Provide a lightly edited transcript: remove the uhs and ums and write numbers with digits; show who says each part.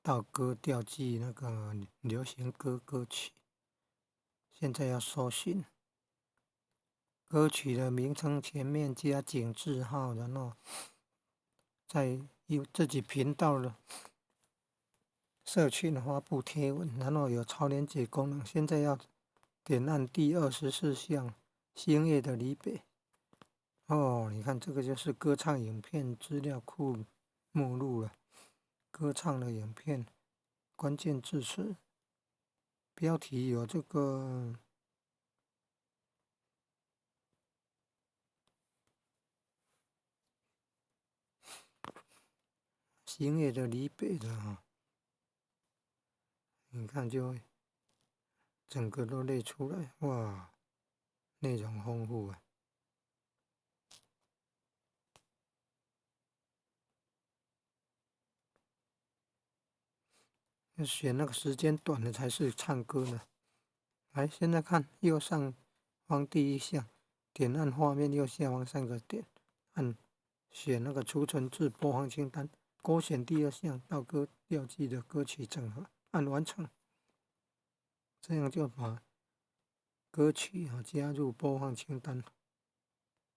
Speaker 1: 道歌吊记那个流行歌歌曲，现在要搜尋歌曲的名稱前面加井字號，然後在有自己頻道的社群發布貼文，然後有超連結功能。現在要點按第24項星夜的離別。哦，你看這個就是歌唱影片資料庫目錄了。歌唱的影片，關鍵字詞，標題有這個星夜的離別的哈，你看就整個都列出來，哇，內容豐富啊！選那個時間短的才是唱歌的。來，現在看右上方第一項，點按畫面右下方三個點，按選那個儲存至播放清單，勾選第二項道歌標記的歌曲整合，按完成，這樣就把歌曲啊加入播放清單。